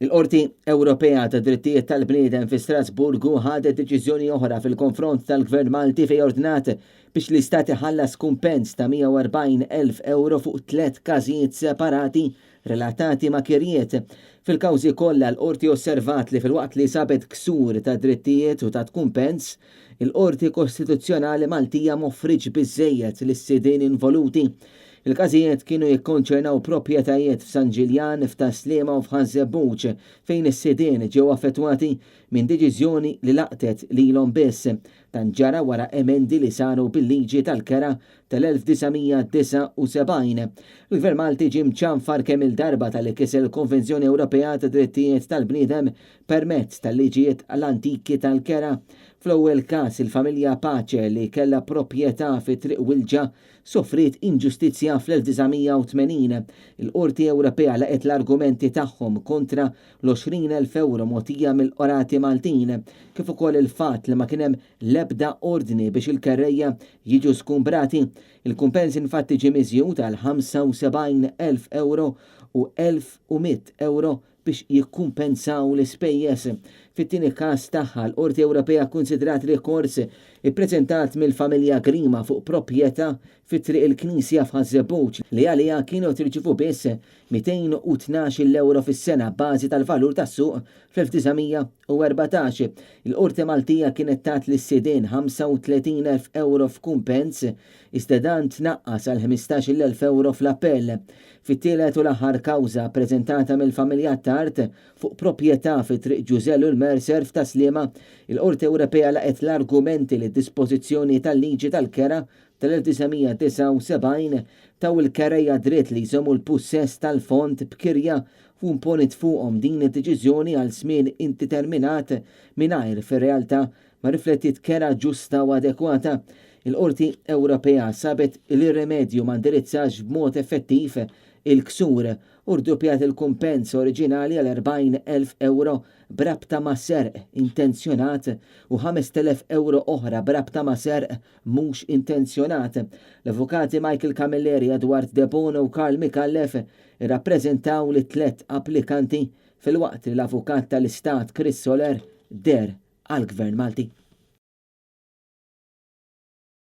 Il-Qorti Ewropea tad-Drittijiet tal-Bniedem fi Strasburgu ħadet deċiżjoni oħra fil-konfront tal-Gvern Malti fejn ordnat biex l-Istat iħallas kumpens ta' 140,000 ewro fuq tliet każijiet separati relatati ma' kirjiet. Fil-kawżi kollha l-Qorti osservat li filwaqt li sabet ksur ta' drittijiet u tat kumpens, il-Qorti Kostituzzjonali Maltija m'offritx biżżejjed lis-sidien involuti. Il-każijiet kienu jikkonċernaw proprjetajiet f'San Ġiljan, f'Tas-Sliema u f'Ħaż-Żebbuġ fejn is-sidien ġew affettwati minn deċiżjoni li laqtet lilhom biss. Dan ġara wara emendi li saru bil-liġi tal-kera tal-1979. Il-Gvern Malti ġie mċanfar kemm-il darba talli kiser il-Konvenzjoni Ewropea tad-Drittijiet tal-Bniedem permezz tal-liġijiet l-antiki tal-kera. Fl-ewwel każ il-familja Pace li kellha proprjetà fi Triq Wilġa sofriet inġustizzja fl-1980. Il-Qorti Ewropea laqgħet l-argumenti tagħhom kontra l-20,000 ewro mogħtija mill-qrati Maltin, kif ukoll il-fatt li ma kien hemm l-ebda ordni biex il-kerrejja jiġu skumbrati. Il-kumpens infatti ġie miżjud għal 75,000 ewro u 1,100 ewro biex jikkumpensaw l-ispejjeż. Fit-tieni każ tagħha, l-Qorti Ewropea kkunsidrat rikors ippreżentat mill-familja Grima fuq proprjetà fi Triq il-Knisja f'Ħaż-Żebbuġ li għaliha kienu qed jirċievu biss 212-il ewro fis-sena abbażi tal-valur tas-suq fl-1914. Il-Qorti Maltija kienet tat lis-sidien 35,000 ewro f'kumpens iżda dan tnaqqas għal 15-il elf ewro fl-appell. Fit-tielet u l-aħħar kawża ppreżentata mill-familja Attard fuq proprjetà fi Triq Ġużè Lul Mercer f'Tas-Sliema, il-Qorti Ewropea laqgħet l-argumenti li d-dispożizzjoni tal-liġi tal-kera tal-1979 taw il-kerrejja dritt li jżommu l-pussess tal-fond b'kirja u imponiet fuqhom din id-deċiżjoni għal żmien indeterminat mingħajr fir-realtà ma rriflettiet kera ġusta u adekwata. Il-Qorti Ewropea sabet li r-rimedju ma indirizzax b'mod effettiv il-ksur u rduppjat il-kumpens oriġinali għal 40,000 ewro b'rabta ma' serq intenzjonat u 5,000 ewro oħra b'rabta ma' serq mhux intenzjonat. L-avukati Michael Camilleri, Edward Debono u Karl Micallef irrappreżentaw lit-tliet applikanti filwaqt li l-Avukat tal-Istat Chris Soler deher għall-Gvern Malti.